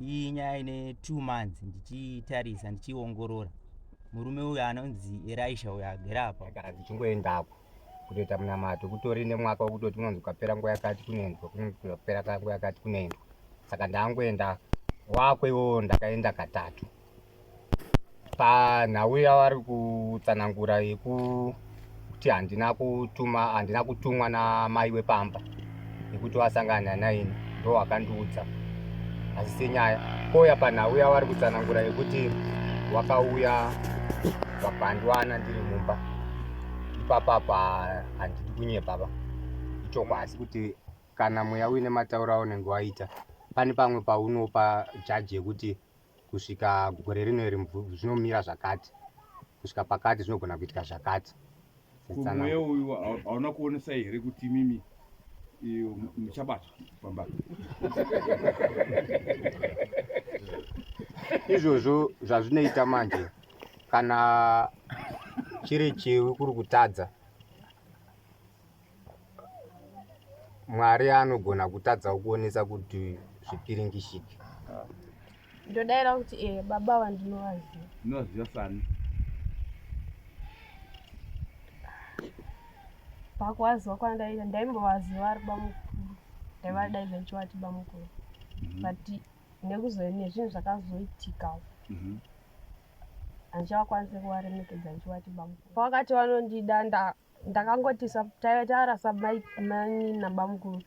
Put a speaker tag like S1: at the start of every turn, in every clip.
S1: Iyi nyaya ine 2 months ndichitarisa ndichiongorora. Murume uyu anonzi Elisha uyu agere apa.
S2: Ndagara ndichingoendako kutoita munamato kutori nemwaka wekutoti unonzi ukapera nguva yakati kunoendwa kunopera nguva yakati kunoendwa saka ndangoenda wako iwowo ndakaenda katatu panhau yavari kutsanangura yekuti handina kutuma handina kutumwa namai wepamba yekuti wasangana naini ndo wakandiudza asi senyaya kouya panhau yavari kutsanangura yekuti wakauya wakandiwana ndiri mumba ipapapa handidi kunyepa pa ichokwadi kuti kana mweya uine matauro aunenge waita pane pamwe paunopa jaji yekuti kusvika gore rino iri zvinomira zvakati kusvika pakati zvinogona kuitika zvakati.
S3: Mweya uyu hauna kuonesai here kuti imimi muchabatwa pamba?
S2: Izvozvo zvazvinoita manje kana chiri chivi kuri kutadza Mwari anogona kutadza kuonesa kuti zvipiringishike.
S4: Ndodaira kuti eh baba ava ndinovaziva.
S3: Ndinovaziva sani.
S4: Pakuvaziva kwandaita ndaimbovaziva ari bamukuru. Ndaivadaidza ndichivati bamukuru. But nekuzo nezvinhu zvakazoitika. Handichavakwanise kuvaremekedza ndichivati bamukuru. Pavakati vanondida nda ndakangoti taira samai nabamukuru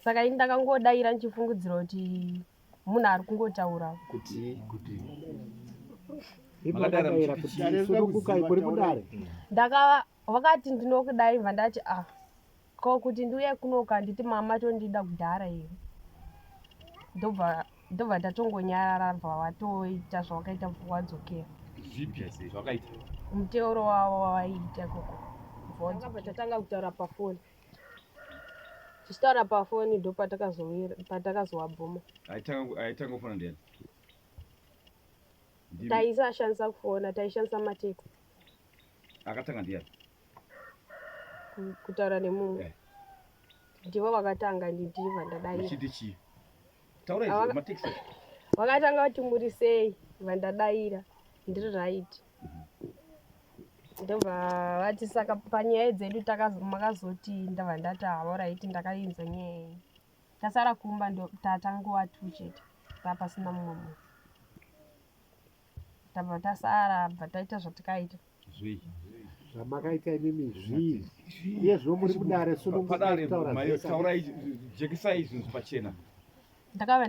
S4: saka ini ndakangodaira ndichifungidzira kuti munhu ari kungotaura
S3: kuti kuti
S4: ndakava vakati ndinokudai bva ndati ah ko kuti ndiuye kunoka nditi mama tondida kudhara here ndobva ndobva tatongonyarara bva vatoita zvavakaita wadzokera
S3: zvipi zvakaita
S4: muteuro wavo wavaiita ikoko bva tatanga kutaura pafoni tichitaura pafoni ndo patakazowabvuma
S3: aitanga kufona ndiyani
S4: taisashandisa kufona taishandisa matext
S3: akatanga ndiyani
S4: kutaura nemumwe eh. Ndivo vakatanga ndindiva ndadaira.
S3: Uchiti chii? Taura izvo matext.
S4: Vakatanga kuti muri sei vandadaira ndiri right. Ndobva vati saka panyaya dzedu makazoti ndabva ndati havo right ndakainzwa nyaya yenyu. Tasara kumba tatangova two chete papasina mumwe munhu. Tabva tasara bva taita zvatikaita.
S3: Zvii?
S5: Zvamakaita imimi zvii? Iye zvino muri mudare
S3: sunungukai kutaura zvese. Taurai, jekesai zvinhu pachena.
S4: Ndakabva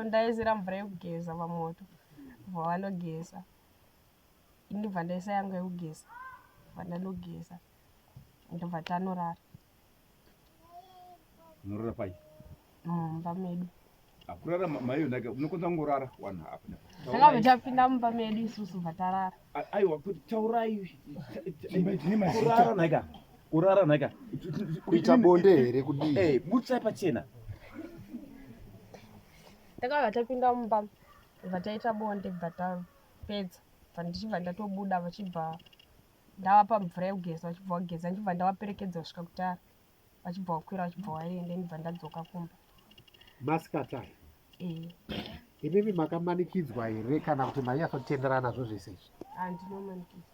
S4: ndaisira mvura yekugeza pamoto bva vanogeza ini bva ndaisa yangu yekugeza bva ndanogeza ndobva tanorara.
S3: Unorara pai?
S4: Mumba medu.
S3: Akurara maiyo ndaka unokwanisa kungorara wanhu apa.
S4: Takabva tapinda mumba medu isusu bva tarara.
S3: Aiwa kuti taurai kurara nhaika. Kurara nhaika.
S5: Kuita bonde here kudii?
S3: Eh, butsai pachena.
S4: Takabva tapinda mumba bva taita bonde bva tapedza bva ndichibva ndatobuda vachibva ndavapa mvura yekugeza vachibva vageza ndichibva ndavaperekedza kusvika kutara vachibva vakwira vachibva vaenda ndibva ndadzoka kumba
S5: masikati aya
S4: eh.
S5: Imimi makamanikidzwa here kana kuti mainyatsotenderana nazvo zvese izvi?
S4: Handinomanikidzwa.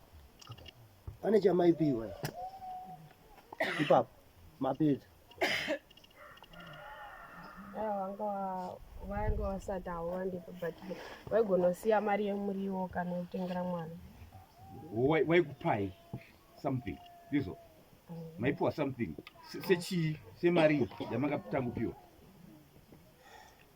S5: Okay.
S6: Pane chamaipiwa ipapo mapedza?
S4: Vanga vainge vasati havo vandipa but vaigonosiya mari yemuriwo kana yekutengera mwana.
S3: Waikupai something ndizvo? Maipiwa something sechii semari yamakatangopiwa?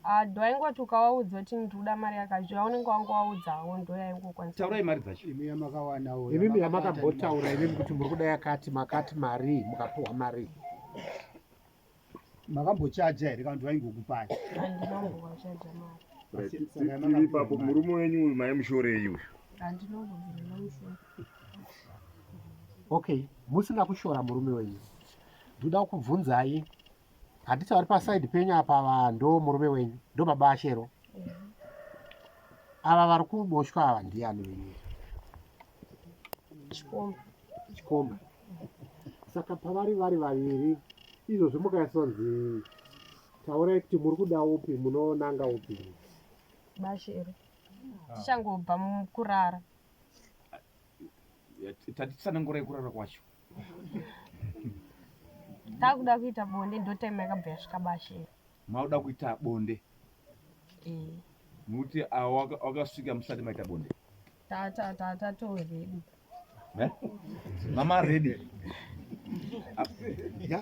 S4: Ah, ndwaingoti ukawaudza kuti ndikuda mari yakati yaunenge wangowaudzawo ndoyaingokwanisa.
S3: Taurai mari dzacho.
S6: Imi yamakawanawo.
S5: Imimi yamakambotaura imimi kuti muri kuda yakati makati marii mukapuhwa marii.
S6: Makambochaja here kana kuti vaingokupai?
S4: Handinombovachaja mari.
S7: Tiri ipapo murume wenyu uyu maimushorei uyu?
S4: Handinombobvira ndamushora.
S5: Okay, musina kushora murume wenyu. Ndoda kukubvunzai handiti vari paside penyu apa ava ndo murume wenyu ndo baba ashero ava vari kuboshwa ava ndiyani wenyu
S4: Chikomba.
S5: Chikomba. Saka pavari vari vaviri izvozvi mukaisonzi taurai kuti muri kuda upi munonanga upi?
S4: Bashero. Tichangobva mukurara.
S3: Tatitsanangurai kurara kwacho.
S4: Takuda kuita bonde ndo time yakabva yasvika Bashero.
S3: Mauda kuita bonde.
S4: Eh.
S3: Muti wakasvika musati maita bonde.
S4: Tato ready.
S3: Eh? Mama ready.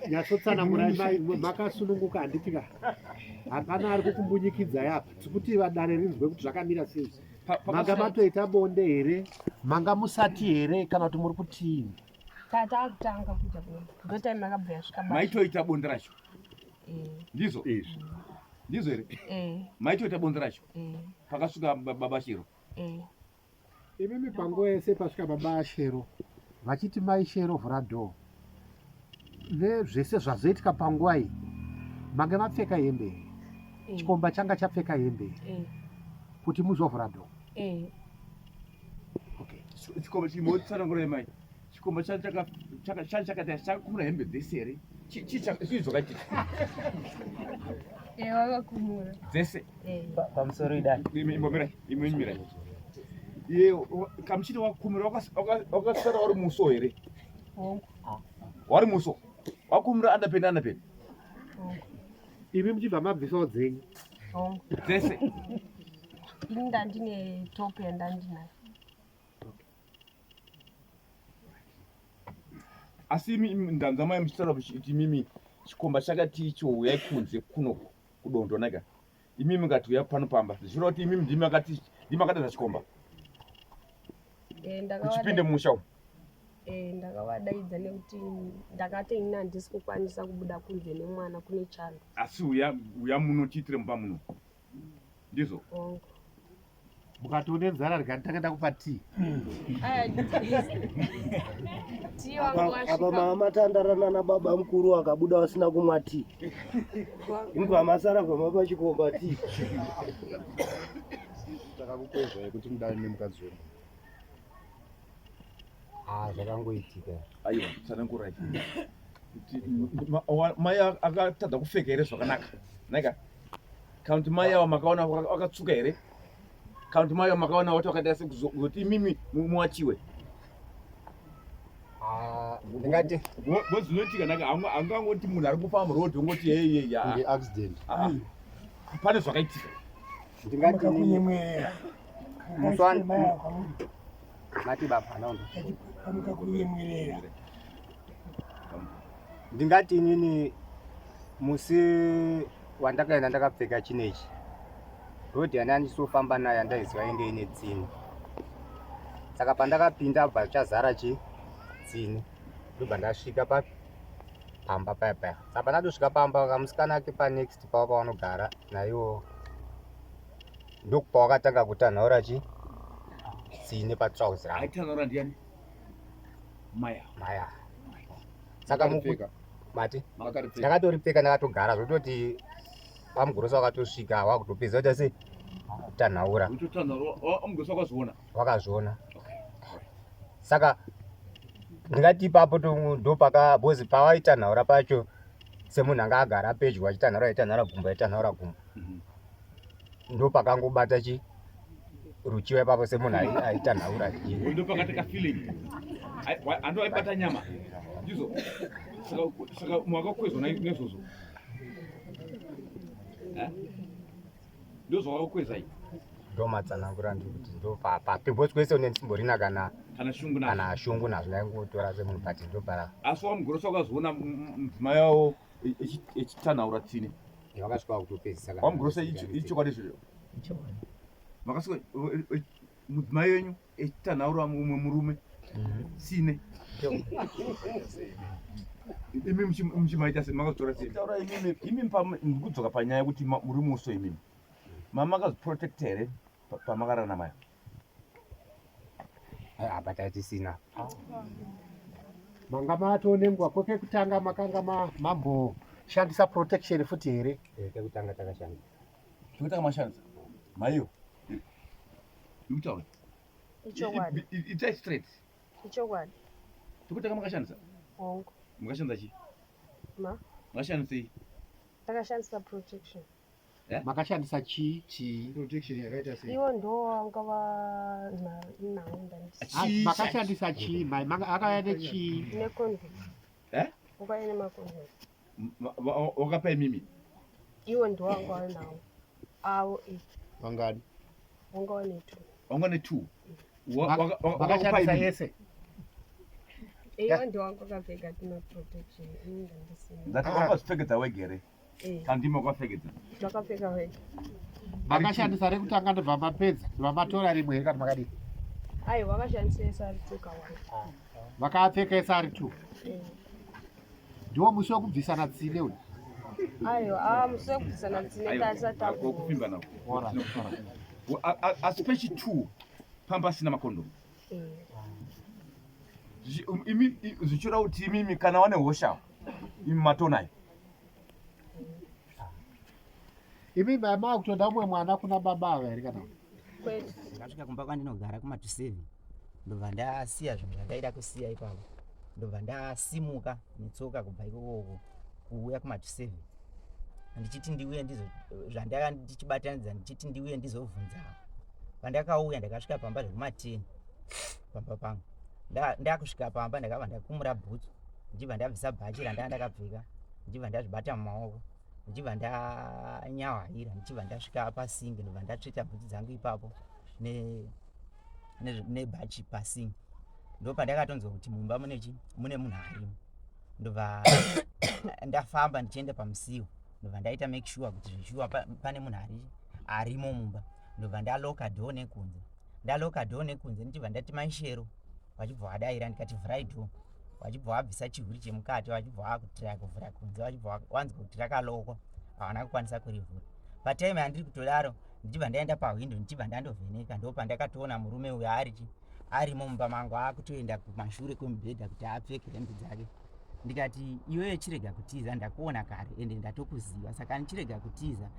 S5: Nyatsotsanangurai mai makasununguka handiti ka hapana ari kukumbunyikidzai apa tikuti vadare rinzwe kuti zvakamira sei manga matoita bonde here manga musati here kana kuti muri kutii
S4: Tatakutanga kuita bonde ndo time yakabva yasvika basa.
S3: Maitoita bonde racho.
S4: Eh.
S3: Ndizvo?
S7: Izvi.
S3: Ndizvo here?
S4: Eh.
S3: Maitoita bonde racho.
S4: Eh.
S3: Pakasvika baba Shero.
S4: Eh.
S5: Imimi panguva yese pasvika baba Shero vachiti mai Shero vhura door nezvese zvazoitika panguva iyi mange mapfeka hembe here?
S4: Eh.
S5: Chikomba changa chapfeka hembe here?
S4: Eh.
S5: Kuti muzovhura door.
S4: Eh.
S5: Okay.
S3: Chikomba chimotsanangurai mai. Chikomba chachakati chakakumura hembe dzese here? Chii zvakaitika?
S4: Eh, wakakumura.
S3: Dzese.
S4: Eh.
S1: Pamusoro idai.
S3: Imbomirai, imbomirai. Iye kamuchiti wakumura wakasara wari muso here?
S4: Hongu.
S3: Wari muso. Wakumura andapenda andapenda.
S4: Hongu.
S5: Imi muchibva mabvisawo dzenyu.
S4: Hongu.
S3: Dzese.
S4: Ini ndandine top yandandinayo.
S3: Asi imi ndanzwa mai muchitaura kuti imimi chikomba chakati icho huyai kunze kuno kudondo naika. Imi mukati uya pano pamba. Zvichireva kuti imimi ndimi makati ndimi makadadza chikomba.
S4: Eh,
S3: Kuchipinde mumusha umu.
S4: Eh, ndakavadaidza nekuti ndakati ini handisi kukwanisa kubuda kunze nemwana kune chando.
S3: Asi uya uya muno tiitire mumba muno. Ndizvo.
S4: Hongu.
S5: Mukati une nzara rega nditange ndakupa tea.
S4: Aya, tea wangu
S6: Apa
S4: wasvika.
S6: mama matandarana nababa mukuru akabuda vasina kumwa tea. Imbwa masara bva chikomba tea.
S7: Takakukwezvai kuti mudare nemukadzi wenyu.
S2: Ah, zvakangoitika.
S3: Aiwa, tsanangurai. Kuti mai akatadza kupfeka here zvakanaka? Naika. Kana kuti mai ava makaona vakatsvuka here? Kana kuti mai ava makaona vati vakaita sekuti imimi muwachiwe?
S2: Ah, ndingati
S3: Zvinoitika naka angangoti munhu ari kufamba muroad ongoti hey hey ya.
S7: Kunge accident.
S3: Ah, pane zvakaitika.
S2: Ndingati musi mati baba naondo. Ndingati inini musi wandakaenda ndakapfeka chinechi rodhi yandanga ndisofamba nayo yandaiziva inge ine tsini, saka pandakapinda bva chazara chi tsini ndobva ndasvika papi pamba paya paya. Saka pandatosvika pamba kamusikana ke panext pavo pavanogara naiwo ndokupawakatanga kutanhaura chi tsine patrauzi rangu.
S3: Aitanhaura ndiani? Maya.
S2: Maya. Saka
S7: Makaripfeka?
S2: mati
S7: Makaripfeka?
S2: ndakatoripfeka ndakatogara zvototi vamugorosi vakatosvika vakutopedza kuita sei kutanhaura.
S3: Utotanhaura vamugorosi vakazviona?
S2: Vakazviona. Saka ndingati ipapo ndopaka bhozi pavaitanhaura pacho semunhu anga agara pedyo achitanhaura aitanhaura gumbo aitanhaura gumbo ndopakangobata chi ruchiva ipapo semunhu aitanhaura.
S3: Ndopakati ka feeling. Ando aibata nyama. Ndizvo. Saka mwakakwezwa nezvozvo. Eh? Ndozvawakakweza iyi.
S2: Ndomatsanangura ndikuti ndopapi kwese une ndisimborina kana
S3: kana shungu nazvo.
S2: Kana shungu nazvo ndaingotora semunhu but ndopara.
S3: Asi wamugorosi wakazoona mudzimai wavo echitanhaura tsine.
S2: Vakasvika kutopedzisa kana
S3: Wamugorosi ichokwadi izvozvo. Makasvika mudzimai wenyu echitanhaura mumwe murume tsine. Imi muchimaita sei makazotora sei? Taura imimi imimi ndikudzoka panyaya yekuti muri muso imimi. Mama makazoprotecta here pamakarara nayo?
S2: Apa tatisina.
S5: Manga matonengwa kwekutanga makanga mamboshandisa protection futi here?
S2: Eh, kekutanga takashandisa.
S3: Kekutanga mashandisa. Maiyo. Ikutaura.
S4: Ichokwadi.
S3: Itai straight.
S4: Ichokwadi.
S3: Kekutanga makashandisa?
S4: Hongu.
S3: Makashandisa chii?
S4: Ma?
S3: Makashandisei?
S4: Takashandisa protection.
S3: Eh?
S5: Makashandisa chii?
S8: Chii?
S6: Protection yakaita sei?
S4: Ivo ndo vanga vanawo ndandisi.
S5: Ah, makashandisa chii mai? Manga akauya nechii?
S4: Necondom.
S3: Eh?
S4: Wakauya nemacondom.
S3: Wakapa imimi?
S4: Ivo ndo vanga vanawo. Avo i.
S8: Vangani?
S4: Vanga vane two.
S3: Wanga ne two.
S5: Makashandisa ese?
S4: Ivo ndo vanga vakapfeka tuma protection. Ini ndandisina.
S3: Ndati wakazvipfekedza wega here?
S4: Eh.
S3: Kana ndimi wakapfekedza?
S4: Ndakapfeka wega.
S5: Makashandisa rekutanga ndobva mapedza ndobva matora rimwe here kana makadii?
S4: Aiwa vakashandisa ese ari two kawanda.
S5: Vakaapfeka ese ari two.
S4: Eh.
S5: Ndiwo musi wekubvisana tsine uyu.
S4: Aiwa, ah musi wekubvisana tsine tasati
S3: Kupfimba nako. Asi pechi two pamba asina makondomu.
S4: Eh.
S3: Imi zvichireva kuti imimi kana wane hosha imi matonayo.
S5: Imi mai makutoda umwe mwana kuna baba ava here kana kuti?
S4: Kwete.
S1: Ndakasvika kumba kwandinogara kuma to 7 ndobva ndasiya zvinhu zvandaida kusiya ipapo ndobva ndasimuka netsoka kubva ikokoko kuuya kuma to 7 ndichiti ndiuye ndizo zvandaka ndichibatanidza ndichiti ndiuye ndizobvunza pandakauya ndakasvika pamba zvekuma 10 pamba pangu ndakusvika pamba ndakabva ndakumura bhutsu ndichibva ndabvisa bhachi randanga ndakapfeka ndichibva ndazvibata mumaoko ndichibva ndanyahwaira ndichibva ndasvika pasingi ndobva ndatsveta bhutsu dzangu ipapo nebhachi ne, ne pasingi ndopandakatonzwa kuti mumba mune chi mune munhu arimo ndobva ndafamba ndichienda pamusiwo ndobva ndaita make sure kuti zveshuwa pane munhu ari arimo mumba ndobva ndaloka door nekunze ndaloka door nekunze ndichibva ndati maishero vachibva vadaira ndikati vhurai door vachibva vabvisa chihuri chemukati vachibva vakutiraya kuvhura kunze vachibva vanzwa kuti rakalokwa havana kukwanisa kurivhura patime yandiri kutodaro ndichibva ndaenda pahwindo ndichibva ndandovheneka ndopandakatoona murume uyo arichi arimo mumba mangu akutoenda kumashure kwemubhedha kuti apfeke hembe dzake ndikati iwewe chirega kutiza ndakuona kare ende ndatokuziva saka ndichirega kutiza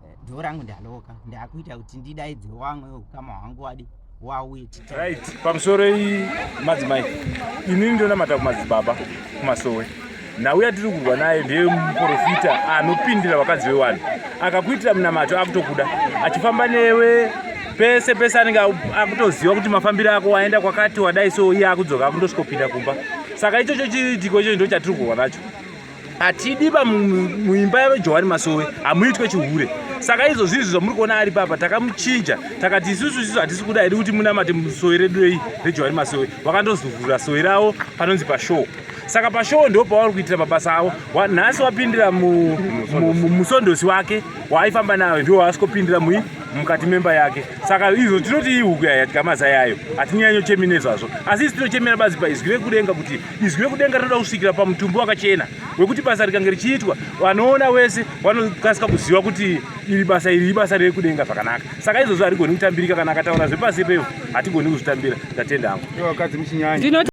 S1: eh, dhoo rangu ndaloka ndakuita kuti ndidaidze wamwe ukama hwangu wadi wauye
S7: right pamusoro iyi madzimai inini ndonamata kumadzibaba kumasowe nhau yatiri kurwa naye ndeye muprofita anopindira vakadzi vevanhu akakuitira munamato akutokuda achifamba newe pese pese anenge akutoziva kuti mafambiro ako waenda kwakati wadai so iye akudzoka akundosvikopinda kumba saka ichocho chiitiko ichocho ndo chatiri kurwa nacho hatidi ba muimba yajohani masowe hamuitwe chihure saka izvozvi izvi zvamuri kuona ari papa takamuchinja takati isusu isusu hatisi kuda hedu kuti munamate musowe redu rei rejohani masowe vakandozovhura sowe ravo panonzi pashow saka pashow ndo pavari kuitira mabasa avo nhasi wapindira musondosi wake waaifamba nayo ndiwo wasikopindira mui mukati memba yake saka izvo tinoti ihuku yayadya mazai ayo hatinyanyochemi nezvazvo asi isi tinochemera bazi paizwi rekudenga kuti izwi rekudenga rinoda kusvikira pamutumbi wakachena wekuti basa rikange richiitwa vanoona wese vanokasika kuziva kuti iri basa iri ibasa rekudenga zvakanaka saka izvozvo harigoni kutambirika kana akataura zvepasi pevo hatigoni kuzvitambira ndatenda hangu.